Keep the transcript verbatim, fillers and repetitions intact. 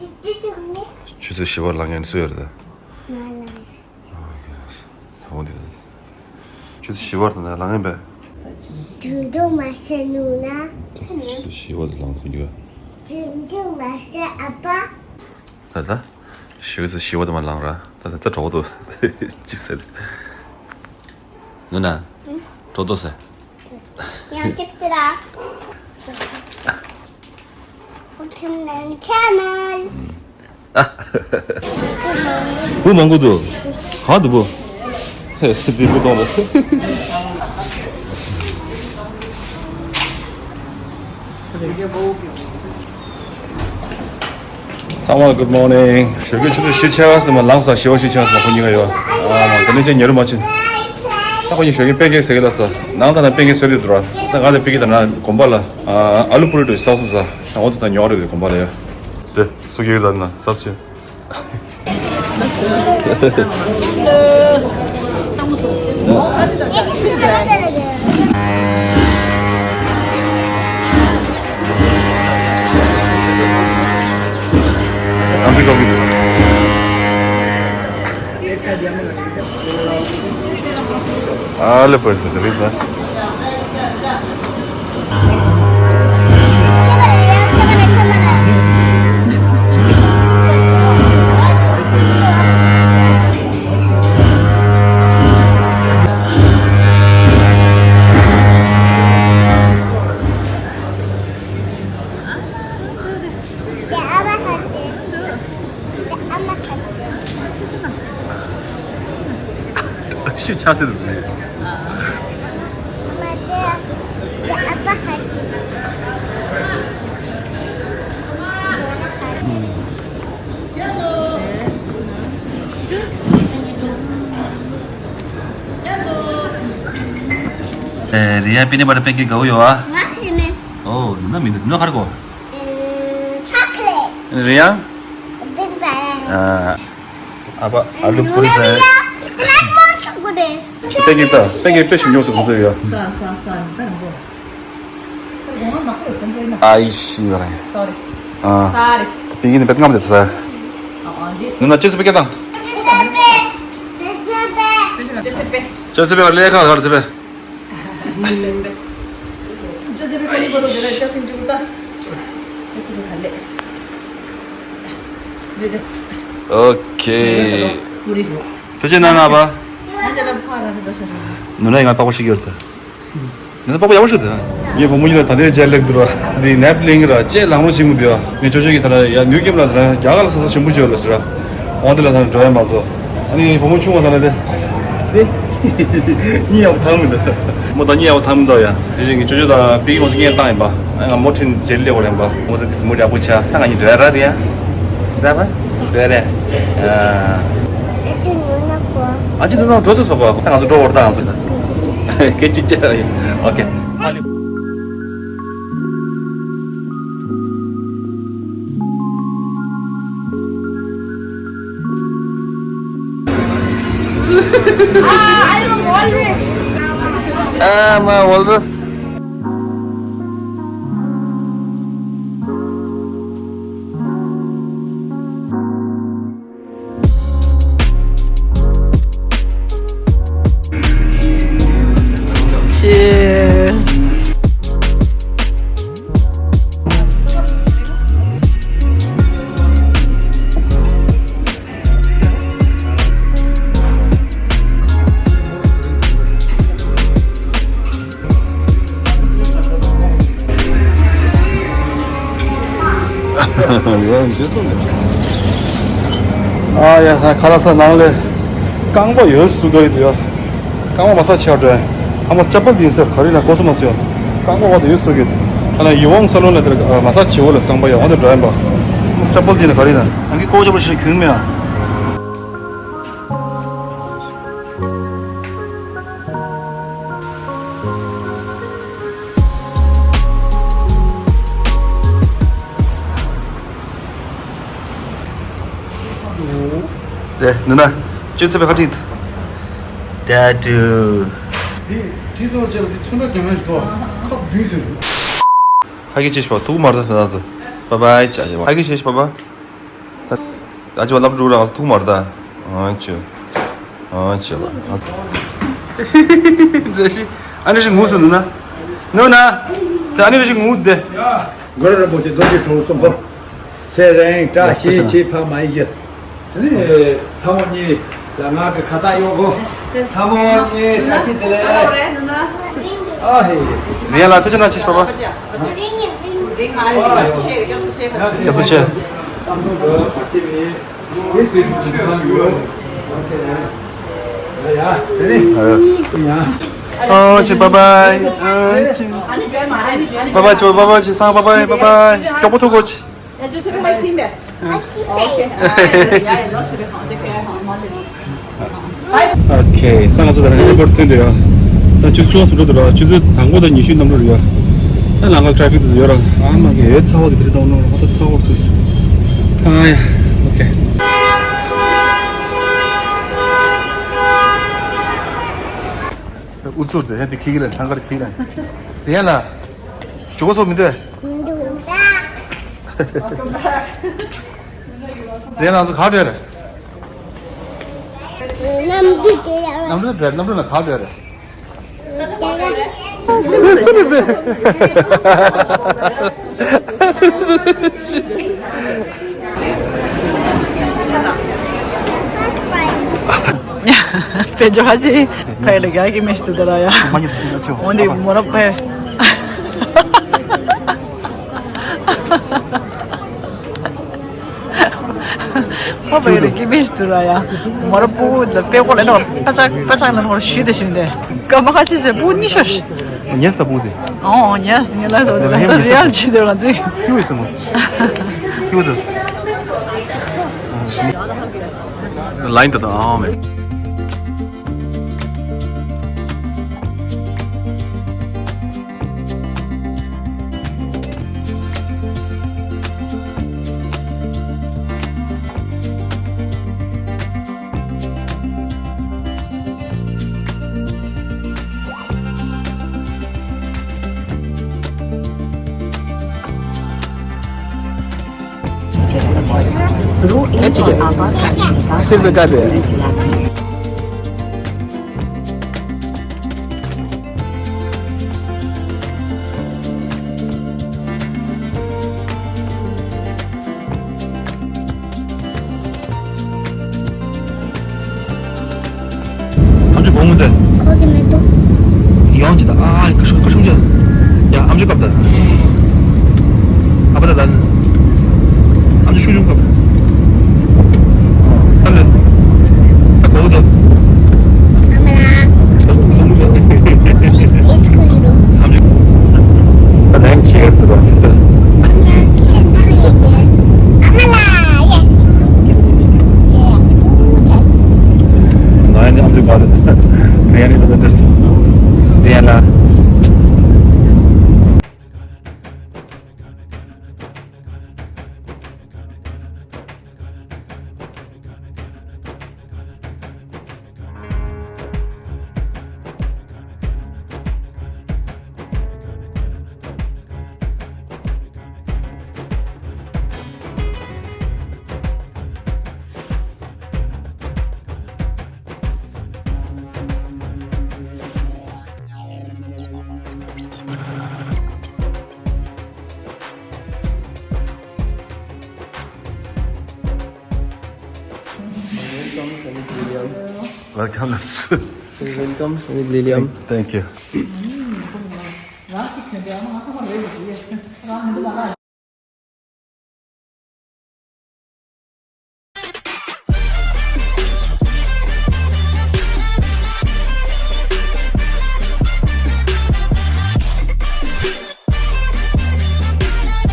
ཆུ་ཚོད་བཞི་པར་ལངས་མཁན་སུ་ཡོད་རེད། ང་ལ། ཨོ་དེ། ཆུ་ཚོད་བཞི་པར་ལངས་མཁན་པས། ཆུ་ཚོད་མ་ཟ་ནུ་ན། ཆུ་ཚོད་བཞི་པར་ལངས་ཁོ་འགྱོ། ཆུ་ཚོད་མ་ཟ་ཨ་ཕ། ད་ད། ཞོགས་ཀྱི་ཞི་བ་དུ་མ་ལངས་ར། ད་ད་ད་གྲོགས་དུ་ཅིག་ཟེར། ནུ་ན། གྲོགས་དུ་ཟེར། ཡང་ཅིག་ཟེར་ར། ཁོ་ཐེམ་ནང་ཆ་ནལ། བུ་མང་པོ་འདུག་གང་འདུག་བུ། འདི་བུ་གཏོང་ར། ཚང་མ་good morning། ཞོགས་ཀས་ཆུ་ཚོད་བཞི་ཆགས་ཙམ་ལ་ལངས་ས། ཞི་བ་བཞི་ཆགས་ཙམ་ལ་ཁོ་གཉིས་ཀ་ཡོད། ཨ་དེ་ནས་ཅན་ཉེ་རུ་མ་ཕྱིན། ད་ཁོ་གཉིས་ཞོགས་ཀས་པན་ཀེག་ཟེར་གི་ལ་ས། ནང་ད་ན་པན་ཀེག་ཟེར་དུས་འདུག་ར། ད་ང་དང་པན་ཀེག་ད་ན་དགོན་པ་ལ་ཨ་ཨ་ལུ་པུ་རི་ཏུ་ས་སུ་ས། ད་འོ་དེ་ད་ཉོ་རེ་དགོན་པ་ལ་ཡོད། དེ་སུ་གི་ཡོད་ད་ན་ས་སུ། ཨ་ལེ་པར་ཟེར་རེད་ད། ཤི་ཆ་ཟེར་དུ་ཟེར། ཨེ། རི་ཡ་པི་ནི་བ་ཏར་པན་ཀེག་དགའ་བོ་ཡོད་ཨ། ང་ཤི་མེད། ཨོ། ནུ་ན་མི་འདུག་ནུ་ཁར་གོ། ཨེ། ཆོ་ཀ་ལེ་ཊི། རི་ཡ། བིག་བན། ཨ། ཨ་ཕ་ཨ་ལུ་པུ་རི་ཟ། པན་ཀེག་ད། པན་ཀེག་དཔེ་ཞིམ་ཉོ་སོང་ཁོང་ཚོས་ཡ། ཨ་ཤི་བ་རེད། ཨ། པན་ཀེག་ནི་བེད་ཀམ་དེ་ཚ། ནུ་ན་ཅི་སུ་པེ་ཀེ་དང་། ཅི་སུ་པེ་ལེ་ཁ་ཁར་ཚེ་པེ། ཨོ་ཁེ། ཐུགས་རྗེ་གནང་ཨ་ཕ། ནུ་ན་ཡིན་ང་པགས་པ་ཞིག་ཡོད་ད། ནུ་ན་པགས་པ་ཡག་པོ་ཞིག་ད། ངའི་བུ་མོ་གཉིས་ལ་ད་ལྟའི་རྗེས་ལེགས་འདུག་ར། འདི་ནད་གླིང་ར་ཅེས་ལང་རོ་ཞིག་མི་འདུག་ཡ། ངས་ཅོ་ཅོ་གི་ད་ལ་ཡ་ནུས་ཀེམ་ལ་ད་ལ་ཡ་ནུས་ཀེམ་ལ་ད་ལ་ཞིམ་པོ་བྱོས་ལ་ཟེར་ར། འོང་དེ་ལ་ད་ལ་འགྲོ་ཡ་མ་ཚོ། ཨ་ནི་བུ་མོ་ཆུང་བ་ད་ལ་དེ། གཉིད་ཡག་པོ་ཐང་མི་འདུག་མོ་ད་གཉིད་ཡག་པོ་ཐང་མི་འདུག་ཡ། དེ་བཞིན་གྱི་ཅོ་ཅོ་དང་པིག་ཁོང་ཚོ་གཉིས་བཏང་ཡིན་པ། ཨ་ང་མོ་ཁྲིན་རྗེས་ལེགས་པ་རེད་པ། མོ་ད་དེ་མོ་ཡག་པོ་ཆ། ད་ང་གཉིས་འགྲོ་ཡ་ར་དེ་ཡ། ར་པ། འགྲོ་ཡ་རེད། ཨ། ཨ་ཅི་དུ་ནང་འགྲོ་ཚོད་པ་པ། ད་ང་ཚོ་འགྲོ་བར་ད་ང་ཚོ་ལ། སྐད་ཅིག་ཅིག་ཨོ་ཁེ། Ah, I'm a walrus. Ah, I'm a walrus. Cheers. ཨ་ཡ། ཁ་ལག་ཟ་ནང་ལས་རྐང་པ་ཡོད་སུ་ག་ཡོད་ཡ། རྐང་པ་མ་ས་ཆགས་འགྲོ་ཡ། ཨ་མ་ཅ་པལ་དེ་ཡིན་ཟེར་ག་རེ་ན་གོ་སུ་མ་སོ་ཡ། རྐང་པ་བ་དེ་ཡོད་སུ་གི། ཨ་ན་ཡི་ཝང་ས་ལོན་ལ་དེར་མ་ས་ཆེ་བོ་ལ་རྐང་པ་ཡ་འོ་དེ་འགྲོ་ཡ་པ། ཅ་པལ་དེ་ན་ག་རེ་ན་ཨང་ཀི་ཀོ་ཅ་པལ་ཞིག་ན་གྱོན་མེད་ཡ། དེ་ནི་ན་ཅི་ཚེ་བའི་ཁ་ཁྲིད། ཏ་ཏུ། འདི་ཁྲིད་སོང་ཅེས་ལ་འདི་ཚོན་ཁྲ་རྒྱག་ན་ཞིག་ཏོ། ཁབ་བདུན་ཟེར་འདུག་ཧ་གི་ཆེ་ཤི་པ་ཐུག་མར་ད་ན་ཚོ། བ་བའི་ཅ་ཅེ་ཧ་གི་ཆེ་ཤི་པ་བ། ཨ་ཅེ་བ་སློབ་ཕྲུག་རང་ཐུག་མར་ད། ཨ་ཅེ། ཨ་ཅེ་ལ། རེ་ཞིག་ཨ་ནི་རེ་ཞིག་ངུ་སོང་ནུ་ན། ནུ་ན། ད་ཨ་ནི་རེ་ཞིག་ངུ་བསྡད། གུ་རུ་རིན་པོ་ཆེ་རྡོ་རྗེ་གྲོལ་སོང་གོ། ཚེ་རིང་བཀྲ་ཤིས་ཆེ་ཕ་མ་ཡི་རྒྱུ། དེ་ནས་ཚ་མོ་གཉིས་ལ་ང་གི་ཁ་བཏགས་གཡོག་གོ། ཚ་མོ་གཉིས་བཀྲ་ཤིས་བདེ་ལེགས། ཨ་ཧེ། རེད་ལ་ཐུགས་རྗེ་གནང་ཆེ་ཕ་མ། རྒྱབ་སྐྱོར་ཆེ། ཨོ་ཆེ། བཱའི་བཱའི། ཨོ་ཆེ། བཱའི་བཱའི་ཆེ། བཱའི་བཱའི་ཆེ། སང་བཱའི་བཱའི། བཱའི་བཱའི། མགྱོགས་པོ་ཐུག་གོ་ཆེ། ཨོ་ཁེ། ད་ང་ཚོ་ད་ལྟ་ཨེར་པོར་ཐོན་འདུག་ཡ། ད་ཆུ་ཚོད་བཅུ་གསུམ་འགྲོ་འདུག་ར། ཆུ་ཚོད་དང་པོ་དང་ཉི་ཤུའི་གནམ་གྲུ་རེད་ཡ། ད་ལམ་ཁ་ཊ་ཕིག་དེ་ཚོ་ཡོད་ར། ཨ་མ་གི་ཡོད་ཚ་བ་དེ་དེ་རེད་དང་ནོ། ཧོ་ད་ཚ་བ་དེ་ཚོ། ཨ་ཡ། ཨོ་ཁེ། ཨུ་ཚུགས་དེ་ཡང་དེ་ཁྱི་གི་ལ་ཐང་གར་ཁྱི་གི་ལ། དེ་ཡང་ལ། ཇོ་གོ་སོགས་མི་འདུག་གས། མི་འདུག་ད། དེ་ཡང་ལ་ཚོ་ག་བྲལ་རེད། གནམ་གྲུ་དེ་ཡང་། གནམ་གྲུ་བྲལ། གནམ་གྲུ་ལ་ག་བྲལ་རེད། དེ་ཡང་། སུ་རེད་པས། དཔེ་ཇོ་ཧ་ཅི་ཕ་ཡི་ལ་རྒྱ་གི་མི་ཞིག་ཏུ་དེ་ར་ཡ། འོན་ཏེ་མོ་ར་ཕ་ཡི། ཕ་ཕ་ཡི་ལ་རྒྱ་མི་ཞིག་ཏུ་ར་ཡ། མོ་ར་པུ་ལ་དཔེ་ཀོ་ལ་ནོ་པ་ཅག་པ་ཅག་ལ་ནོ་ཞུ་དེ་ཞིག་ནས་ཀ་མ་ཁ་ཆེ་ཆེ་པུ་ནི་ཤོ་ཤི། ཉེས་ད་པུ་ཟེ། ཨོ་ཉེས་ཉེས་ལ་སོ་ཟེ་རེ་ཡལ་ཆི་དེ་ང་ཚོས། ཁྱུ་ཡི་སོ་མོ། ཁྱུ་དེ། ལ་ཡིན་ད་ད་ཨོ་མེ། Silver Gabe. ཨམ་ཅོག་གོང་མོ་དེ། གོ་གི་མི་འདུག་ཡོང་ཅི་ད། ཨ་ཁ་ཤུང་ཁ་ཤུང་ཅི། ཡ་ཨམ་ཅོག་ཀབ་ད། ཨ་པ་ད་ད། ཨམ་ཅོག་ཤུ་ཤུང་ཀབ། ཨ་ལེ། ད་གོ་གི་འདུག་ཨ་མ་ལགས། གོ་གི་འདུག་ཨམ་ཅོག་ད་ནང་ཆེར་འདུག་ཨ། ཨ་མ་ལགས། Yes. ང་ནི་ཨམ་ཅོག་ག་རེད། རེད་ནི་ད་ད་རེད། རེད་ལ། Welcome, Sanit William. Welcome. Welcome, Sanit William. Thank, thank you.